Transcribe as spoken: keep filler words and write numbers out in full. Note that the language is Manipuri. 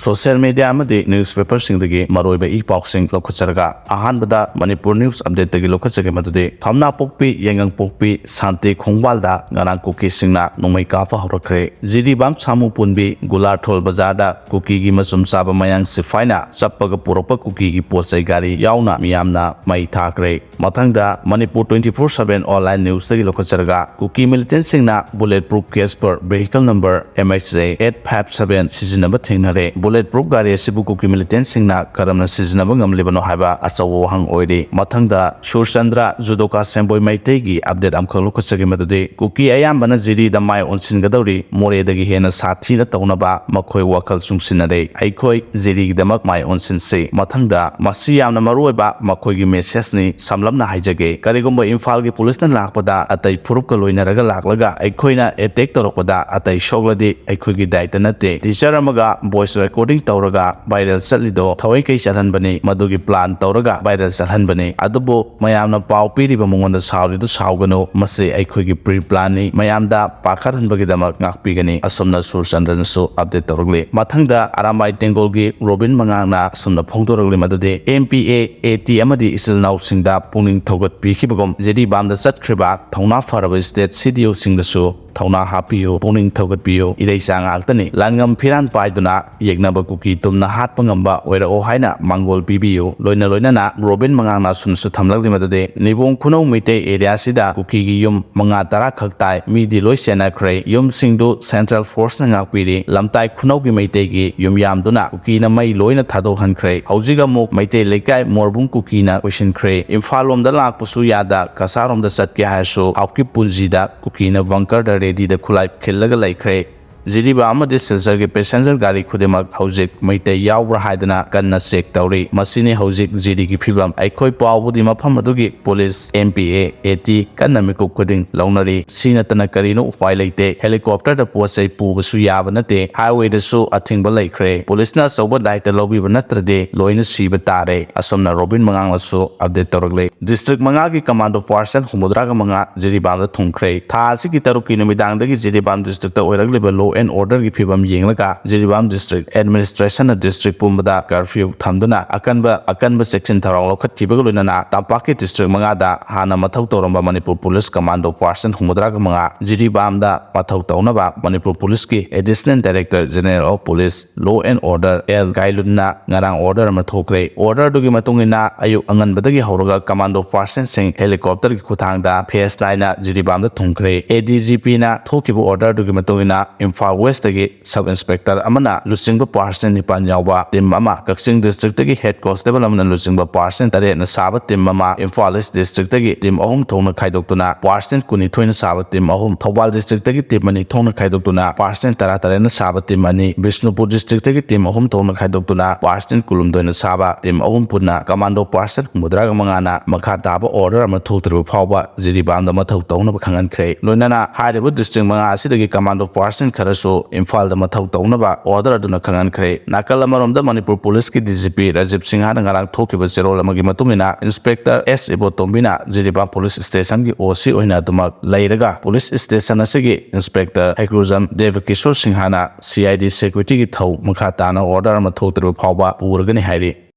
ꯁꯣꯁꯤꯌꯦꯜ ꯃꯤꯗꯤꯌꯥ ꯑꯃꯗꯤ ꯅ꯭ꯌꯨꯁꯄꯦꯄꯔꯁꯤꯡꯗꯒꯤ ꯃꯔꯨꯑꯣꯏꯕ ꯏ ꯄꯥꯎꯁꯤꯡ ꯂꯧꯈꯠꯆꯔꯒ, ꯑꯍꯥꯟꯕꯗ ꯃꯅꯤꯄꯨꯔ ꯅ꯭ꯌꯨꯁ ꯑꯞꯗꯦꯠꯇꯒꯤ ꯂꯧꯈꯠꯆꯒꯦ꯫ ꯃꯗꯨꯗꯤ ꯊꯝꯅꯥꯄꯣꯛꯄꯤ ꯌꯥꯏꯉꯪꯄꯣꯛꯄꯤ ꯁꯥꯟꯇꯤ ꯈꯣꯡꯕꯥꯜꯗ ꯉꯔꯥꯡ ꯀꯨꯀꯤꯁꯤꯡꯅ ꯅꯣꯡꯃꯩ ꯀꯥꯞꯄ ꯍꯧꯔꯛꯈ꯭ꯔꯦ꯫ ꯖꯤꯔꯤꯕꯥꯝ ꯁꯥꯃꯨ ꯄꯨꯟꯕꯤ ꯒꯨꯂꯥꯔꯊꯣꯜ ꯕꯖꯥꯔꯗ ꯀꯨꯀꯤꯒꯤ ꯃꯆꯨꯝ ꯆꯥꯕ ꯃꯌꯥꯡ ꯁꯤꯐꯥꯏꯅ ꯆꯞꯄꯒ ꯄꯨꯔꯛꯄ ꯀꯨꯀꯤꯒꯤ ꯄꯣꯠ ꯆꯩ ꯒꯥꯔꯤ ꯌꯥꯎꯅ ꯃꯤꯌꯥꯝꯅ ꯃꯩ ꯊꯥꯈ꯭ꯔꯦ꯫ ꯃꯊꯪꯗ Manipur twenty four seven online ꯅ꯭ꯌꯨꯁꯇꯒꯤ ꯂꯧꯈꯠꯆꯔꯒ, ꯀꯨꯀꯤ ꯃꯤꯂꯤꯇꯦꯟꯁꯤꯡꯅ bullet proof Casper vehicle number M H J eight five seven ꯁꯤꯖꯤꯟꯅꯕ ꯊꯦꯡꯅꯔꯦ꯫ Bullet proof ꯒꯥꯔꯤ ꯑꯁꯤꯕꯨ ꯀꯨꯀꯤ ꯃꯤꯂꯤꯇꯦꯟꯁꯤꯡꯅ ꯀꯔꯝꯅ ꯁꯤꯖꯤꯟꯅꯕ ꯉꯝꯂꯤꯕꯅꯣ ꯍꯥꯏꯕ ꯑꯆꯧꯕ ꯋꯥꯍꯪ ꯑꯣꯏꯔꯤ꯫ ꯃꯊꯪꯗ ꯁꯨꯔꯆꯟꯗ꯭ꯔ ꯖꯨꯗꯣꯀꯥ ꯁꯦꯝꯕꯣꯏ ꯃꯩꯇꯩꯒꯤ ꯑꯞꯗꯦꯠ ꯑꯃꯈꯛ ꯂꯧꯈꯠꯆꯒꯦ꯫ ꯃꯗꯨꯗꯤ ꯀꯨꯀꯤ ꯑꯌꯥꯝꯕꯅ ꯖꯤꯔꯤꯗ ꯃꯥꯏ ꯑꯣꯟꯁꯤꯟꯒꯗꯧꯔꯤ꯫ ꯃꯣꯔꯦꯗꯒꯤ ꯍꯦꯟꯅ ꯁꯥꯊꯤꯅ ꯇꯧꯅꯕ ꯃꯈꯣꯏ ꯋꯥꯈꯜ ꯆꯨꯡꯁꯤꯟꯅꯔꯦ꯫ ꯑꯩꯈꯣꯏ ꯖꯤꯔꯤꯒꯤꯗꯃꯛ ꯃꯥꯏ ꯑꯣꯟꯁꯤꯟꯁꯤ꯫ ꯃꯊꯪꯗ ꯃꯁꯤ ꯌꯥꯝꯅ ꯃꯔꯨꯑꯣꯏꯕ ꯃꯈꯣꯏꯒꯤ ꯃꯦꯁꯦꯖꯅꯤ꯫ ꯁꯝꯂꯞꯅ ꯍꯥꯏꯖꯒꯦ, ꯀꯔꯤꯒꯨꯝꯕ ꯏꯝꯐꯥꯜꯒꯤ ꯄꯨꯂꯤꯁꯅ ꯂꯥꯛꯄꯗ ꯑꯇꯩ ꯐꯨꯔꯨꯞꯀ ꯂꯣꯏꯅꯔꯒ ꯂꯥꯛꯂꯒ ꯑꯩꯈꯣꯏꯅ ꯑꯦꯇꯦꯛ ꯇꯧꯔꯛꯄꯗ ꯑꯇꯩ ꯁꯣꯛꯂꯗꯤ ꯑꯩꯈꯣꯏꯒꯤ ꯗꯥꯏꯇ ꯅꯠꯇꯦ꯫ ꯇꯤꯆꯔ ꯑꯃꯒ ꯚꯣꯏꯁ ꯔꯦꯀꯣꯔꯗꯤꯡ ꯇꯧꯔꯒ ꯚꯥꯏꯔꯦꯜ ꯆꯠꯂꯤꯗꯣ ꯊꯑꯣꯏ ꯀꯩ ꯆꯠꯍꯟꯕꯅꯤ, ꯃꯗꯨꯒꯤ ꯄ꯭ꯂꯥꯟ ꯇꯧꯔꯒ ꯚꯥꯏꯔꯦꯜ ꯆꯠꯍꯟꯕꯅꯤ꯫ ꯑꯗꯨꯕꯨ ꯃꯌꯥꯝꯅ ꯄꯥꯎ ꯄꯤꯔꯤꯕ ꯃꯉꯣꯟꯗ ꯁꯥꯎꯔꯤꯗꯨ ꯁꯥꯎꯒꯅꯨ, ꯃꯁꯤ ꯑꯩꯈꯣꯏꯒꯤ ꯄ꯭ꯔꯤ ꯄ꯭ꯂꯥꯟꯅꯤ꯫ ꯃꯌꯥꯝꯗ ꯄꯥꯈꯠꯍꯟꯕꯒꯤꯗꯃꯛ ꯉꯥꯛꯄꯤꯒꯅꯤ꯫ ꯑꯁꯨꯝꯅ ꯁꯨꯔꯆꯟꯗ꯭ꯔꯅꯁꯨ ꯑꯞꯗꯦꯠ ꯇꯧꯔꯛꯂꯤ꯫ ꯃꯊꯪꯗ ꯑꯔꯥꯝꯕꯥꯏ ꯇꯦꯡꯒꯣꯜꯒꯤ ꯔꯣꯕꯤꯟ ꯃꯉꯥꯡꯅ ꯑꯁꯨꯝꯅ ꯐꯣꯡꯗꯣꯔꯛꯂꯤ ꯃꯗꯨꯗꯤ M P A, A T ꯑꯃꯗꯤ ꯏꯆꯤꯜ ꯏꯅꯥꯎꯁꯤꯡꯗ ꯄꯨꯛꯅꯤꯡ ꯊꯧꯒꯠꯄꯤꯈꯤꯕꯒꯨꯝ ꯖꯤꯔꯤꯕꯥꯝꯗ ꯆꯠꯈ꯭ꯔꯤꯕ ꯊꯧꯅꯥ ꯐꯔꯕ ꯁ꯭ꯇꯦꯠ ꯁꯤ ꯗꯤ ꯑꯣꯁꯤꯡꯗꯁꯨ ꯊꯧꯅꯥ ꯍꯥꯞꯄꯤꯌꯨ, ꯄꯨꯛꯅꯤꯡ ꯊꯧꯒꯠꯄꯤꯌꯨ꯫ ꯏꯔꯩꯆꯥ ꯉꯥꯛꯇꯅꯤ꯫ ꯂꯥꯟꯉꯝ ꯐꯤꯔꯥꯟ ꯄꯥꯏꯗꯨꯅ ꯌꯦꯛꯅꯕ ꯀꯨꯀꯤ ꯇꯨꯝꯅ ꯍꯥꯠꯄ ꯉꯝꯕ ꯑꯣꯏꯔꯛꯑꯣ ꯍꯥꯏꯅ ꯃꯥꯡꯒꯣꯜ ꯄꯤꯕꯤꯌꯨ꯫ ꯂꯣꯏꯅ ꯂꯣꯏꯅꯅ ꯔꯣꯕꯤꯟ ꯃꯉꯥꯡꯅ ꯑꯁꯨꯝꯅꯁꯨ ꯊꯝꯂꯛꯂꯤ ꯃꯗꯨꯗꯤ ꯅꯤꯕꯣꯡ ꯈꯨꯅꯧ ꯃꯩꯇꯩ ꯑꯦꯔꯤꯌꯥꯁꯤꯗ ꯀꯨꯀꯤꯒꯤ ꯌꯨꯝ ꯃꯉꯥ ꯇꯔꯥ ꯈꯛ ꯇꯥꯏ꯫ ꯃꯤꯗꯤ ꯂꯣꯏ ꯆꯦꯟꯅꯈ꯭ꯔꯦ꯫ ꯌꯨꯝꯁꯤꯡꯗꯨ ꯁꯦꯟꯇ꯭ꯔꯦꯜ ꯐꯣꯔꯁꯅ ꯉꯥꯛꯄꯤꯔꯤ꯫ ꯂꯝꯇꯥꯏ ꯈꯨꯅꯧꯒꯤ ꯃꯩꯇꯩꯒꯤ ꯌꯨꯝꯌꯥꯝꯗꯨꯅ ꯀꯨꯀꯤꯅ ꯃꯩ ꯂꯣꯏꯅ ꯊꯥꯗꯣꯛꯍꯟꯈ꯭ꯔꯦ꯫ ꯍꯧꯖꯤꯛ ꯑꯃꯨꯛ ꯃꯩꯇꯩ ꯂꯩꯀꯥꯏ ꯃꯣꯔꯕꯨꯡ ꯀꯨꯀꯤꯅ ꯀꯣꯏꯁꯤꯟꯈ꯭ꯔꯦ꯫ ꯏꯝꯐꯥꯜ ꯂꯣꯝꯗ ꯂꯥꯛꯄꯁꯨ ꯌꯥꯗ, ꯀꯁꯥꯔꯣꯝꯗ ꯆꯠꯀꯦ ꯍꯥꯏꯔꯁꯨ ꯍꯥꯎꯀꯤꯞ ꯄꯨꯟꯁꯤꯗ ꯀꯨꯀꯤꯅ ꯕꯪꯀꯔꯗ ꯔꯦꯗꯤꯗ ꯈꯨꯠꯂꯥꯏ ꯈꯤꯜꯂꯒ ꯂꯩꯈ꯭ꯔꯦ꯫ ꯖꯤꯔꯤꯕꯥꯝ ꯑꯃꯗꯤ ꯁꯤꯜꯆꯔꯒꯤ ꯄꯦꯁꯦꯟꯖꯔ ꯒꯥꯔꯤ ꯈꯨꯗꯤꯡꯃꯛ ꯍꯧꯖꯤꯛ ꯃꯩꯇꯩ ꯌꯥꯎꯕ꯭ꯔꯥ ꯍꯥꯏꯗꯅ ꯀꯟꯅ ꯆꯦꯛ ꯇꯧꯔꯤ꯫ ꯃꯁꯤꯅꯤ ꯍꯧꯖꯤꯛ ꯖꯤꯔꯤꯒꯤ ꯐꯤꯕꯝ꯫ ꯑꯩꯈꯣꯏ ꯄꯥꯎꯕꯨꯗꯤ ꯃꯐꯝ ꯑꯗꯨꯒꯤ police, M P A, A T ꯀꯟꯅ ꯃꯤꯀꯨꯞ ꯈꯨꯗꯤꯡ ꯂꯧꯅꯔꯤ꯫ ꯁꯤ ꯅꯠꯇꯅ ꯀꯔꯤꯅꯣ ꯎꯄꯥꯏ ꯂꯩꯇꯦ꯫ ꯍꯦꯂꯤꯀꯣꯞꯇꯔꯗ ꯄꯣꯠ ꯆꯩ ꯄꯨꯕꯁꯨ ꯌꯥꯕ ꯅꯠꯇꯦ꯫ ꯍꯥꯏꯋꯦꯗꯁꯨ ꯑꯊꯤꯡꯕ ꯂꯩꯈ꯭ꯔꯦ꯫ ꯄꯨꯂꯤꯁꯅ ꯑꯆꯧꯕ ꯗꯥꯏꯇ ꯂꯧꯕꯤꯕ ꯅꯠꯇ꯭ꯔꯗꯤ ꯂꯣꯏꯅ ꯁꯤꯕ ꯇꯥꯔꯦ꯫ ꯑꯁꯨꯝꯅ ꯔꯣꯕꯤꯟ ꯃꯉꯥꯡꯅꯁꯨ ꯑꯞꯗꯦꯠ ꯇꯧꯔꯛꯂꯦ꯫ ꯗꯤꯁꯇ꯭ꯔꯤꯛ ꯃꯉꯥꯒꯤ ꯀꯃꯥꯟꯗꯣ ꯄꯥꯔꯁꯟ ꯍꯨꯝꯐꯨꯇꯔꯥꯒ ꯃꯉꯥ ꯖꯤꯔꯤꯕꯥꯝꯗ ꯊꯨꯡꯈ꯭ꯔꯦ꯫ ꯊꯥ ꯑꯁꯤꯒꯤ ꯇꯔꯨꯛꯀꯤ ꯅꯨꯃꯤꯗꯥꯡꯗꯒꯤ ꯖꯤꯔꯤꯕꯥꯝ ꯗꯤꯁꯇ꯭ꯔꯤꯛꯇ ꯑꯣꯏꯔꯛꯂꯤꯕ ꯂꯣ ꯑꯦꯟ ꯑꯣꯔꯗꯔꯒꯤ ꯐꯤꯕꯝ ꯌꯦꯡꯂꯒ ꯖꯤꯔꯤꯕꯥꯝ ꯗꯤꯁꯇ꯭ꯔꯤꯛ ꯑꯦꯗꯃꯤꯅꯤꯁꯇ꯭ꯔꯦꯁꯟꯅ ꯗꯤꯁꯇ꯭ꯔꯤꯛ ꯄꯨꯝꯕꯗ ꯀꯔꯐ꯭ꯌꯨ ꯊꯝꯗꯨꯅ ꯑꯀꯟꯕ ꯑꯀꯟꯕ ꯆꯦꯛꯁꯤꯟ ꯊꯧꯔꯥꯡ ꯂꯧꯈꯠꯈꯤꯕꯒ ꯂꯣꯏꯅꯅ ꯇꯝꯄꯥꯛꯀꯤ ꯗꯤꯁꯇ꯭ꯔꯤꯛ ꯃꯉꯥꯗ ꯍꯥꯟꯅ ꯃꯊꯧ ꯇꯧꯔꯝꯕ ꯃꯅꯤꯄꯨꯔ ꯄꯨꯂꯤꯁ ꯀꯃꯥꯟꯗꯣ ꯄꯥꯔꯁꯟ ꯍꯨꯝꯐꯨꯇꯔꯥꯒ ꯃꯉꯥ ꯖꯤꯔꯤꯕꯥꯝꯗ ꯃꯊꯧ ꯇꯧꯅꯕ ꯃꯅꯤꯄꯨꯔ ꯄꯨꯂꯤꯁꯀꯤ additional director general of police, law and order, L ꯒꯥꯏꯂꯨꯟꯅ ꯉꯔꯥꯡ ꯑꯣꯔꯗꯔ ꯑꯃ ꯊꯣꯛꯈ꯭ꯔꯦ꯫ ꯑꯣꯔꯗꯔꯗꯨꯒꯤ ꯃꯇꯨꯡ ꯏꯟꯅ ꯑꯌꯨꯛ ꯑꯉꯟꯕꯗꯒꯤ ꯍꯧꯔꯒ ꯀꯃꯥꯟꯗꯣ ꯄꯥꯔꯁꯟꯁꯤꯡ ꯍꯦꯂꯤꯀꯣꯞꯇꯔꯒꯤ ꯈꯨꯊꯥꯡꯗ ꯐꯦꯁ ꯅꯥꯏꯅ ꯖꯤꯔꯤꯕꯥꯝꯗ ꯊꯨꯡꯈ꯭ꯔꯦ꯫ ꯑꯦ ꯗꯤ ꯖꯤ ꯄꯤꯅ ꯊꯣꯛꯈꯤꯕ ꯑꯣꯔꯗꯔꯗꯨꯒꯤ ꯃꯇꯨꯡ ꯏꯟꯅ ꯏꯝꯐꯥꯜ ꯋꯦꯁꯇꯒꯤ ꯁꯕ ꯏꯟꯁꯄꯦꯛꯇꯔ ꯑꯃꯅ ꯂꯨꯆꯤꯡꯕ ꯄꯥꯔꯁꯟ ꯅꯤꯄꯥꯟ ꯌꯥꯎꯕ ꯇꯤꯝ ꯑꯃ, ꯀꯛꯆꯤꯡ ꯗꯤꯁꯇ꯭ꯔꯤꯛꯇꯒꯤ ꯍꯦꯗ ꯀꯣꯟꯁꯇꯦꯕꯜ ꯑꯃꯅ ꯂꯨꯆꯤꯡꯕ ꯄꯥꯔꯁꯟ ꯇꯔꯦꯠꯅ ꯁꯥꯕ ꯇꯤꯝ ꯑꯃ, ꯏꯝꯐꯥꯜ ꯏꯁ ꯗꯤꯁꯇ꯭ꯔꯤꯛꯇꯒꯤ ꯇꯤꯝ ꯑꯍꯨꯝ ꯊꯣꯛꯅ ꯈꯥꯏꯗꯣꯛꯇꯨꯅ ꯄꯥꯔꯁꯟ ꯀꯨꯟꯅꯤꯊꯣꯏꯅ ꯁꯥꯕ ꯇꯤꯝ ꯑꯍꯨꯝ, ꯊꯧꯕꯥꯜ ꯗꯤꯁꯇ꯭ꯔꯤꯛꯇꯒꯤ ꯇꯤꯝ ꯑꯅꯤ ꯊꯣꯛꯅ ꯈꯥꯏꯗꯣꯛꯇꯨꯅ ꯄꯥꯔꯁꯟ ꯇꯔꯥꯇꯔꯦꯠꯅ ꯁꯥꯕ ꯇꯤꯝ ꯑꯅꯤ, ꯕꯤꯁꯅꯨꯄꯨꯔ ꯗꯤꯁꯇ꯭ꯔꯤꯛꯇꯒꯤ ꯇꯤꯝ ꯑꯍꯨꯝ ꯊꯣꯛꯅ ꯈꯥꯏꯗꯣꯛꯇꯨꯅ ꯄꯥꯔꯁꯟ ꯀꯨꯟꯍꯨꯝꯗꯣꯏꯅ ꯁꯥꯕ ꯇꯤꯝ ꯑꯍꯨꯝ ꯄꯨꯟꯅ ꯀꯃꯥꯟꯗꯣ ꯄꯥꯔꯁꯟ ꯍꯨꯝꯐꯨꯇꯔꯥꯒ ꯃꯉꯥꯅ ꯃꯈꯥ ꯇꯥꯕ ꯑꯣꯔꯗꯔ ꯑꯃ ꯊꯣꯛꯇ꯭ꯔꯤꯕ ꯐꯥꯎꯕ ꯖꯤꯔꯤꯕꯥꯝꯗ ꯃꯊꯧ ꯇꯧꯅꯕ ꯈꯪꯍꯟꯈ꯭ꯔꯦ꯫ ꯂꯣꯏꯅꯅ ꯍꯥꯏꯔꯤꯕ ꯗꯤꯁꯇ꯭ꯔꯤꯛ ꯃꯉꯥ ꯑꯁꯤꯗꯒꯤ ꯀꯃꯥꯟꯗꯣ ꯄꯥꯔꯁꯟ ꯈꯔꯁꯨ ꯏꯝꯐꯥꯜꯗ ꯃꯊꯧ ꯇꯧꯅꯕ ꯑꯣꯔꯗꯔ ꯑꯗꯨꯅ ꯈꯪꯍꯟꯈ꯭ꯔꯦ꯫ ꯅꯥꯀꯜ ꯑꯃꯔꯣꯝꯗ ꯃꯅꯤꯄꯨꯔ ꯄꯨꯂꯤꯁꯀꯤ ꯗꯤ ꯖꯤ ꯄꯤ ꯔꯥꯖꯤꯕ ꯁꯤꯡꯍꯥꯅ ꯉꯔꯥꯡ ꯊꯣꯛꯈꯤꯕ ꯆꯦꯔꯣꯜ ꯑꯃꯒꯤ ꯃꯇꯨꯡ ꯏꯟꯅ ꯏꯟꯁꯄꯦꯛꯇꯔ ꯑꯦꯁ ꯏꯕꯣꯇꯣꯝꯕꯤꯅ ꯖꯤꯔꯤꯕꯥꯝ ꯄꯨꯂꯤꯁ ꯁ꯭ꯇꯦꯁꯟꯒꯤ ꯑꯣ ꯁꯤ ꯑꯣꯏꯅ ꯑꯗꯨꯃꯛ ꯂꯩꯔꯒ ꯄꯨꯂꯤꯁ ꯁ꯭ꯇꯦꯁꯟ ꯑꯁꯤꯒꯤ inspector Heikrujam Debkishor ꯁꯤꯡꯍꯥꯅ C I D ꯁꯦꯀ꯭ꯌꯨꯔꯤꯇꯤꯒꯤ ꯊꯧ ꯃꯈꯥ ꯇꯥꯅ ꯑꯣꯔꯗꯔ ꯑꯃ ꯊꯣꯛꯇ꯭ꯔꯤꯕ ꯐꯥꯎꯕ ꯄꯨꯔꯒꯅꯤ ꯍꯥꯏꯔꯤ꯫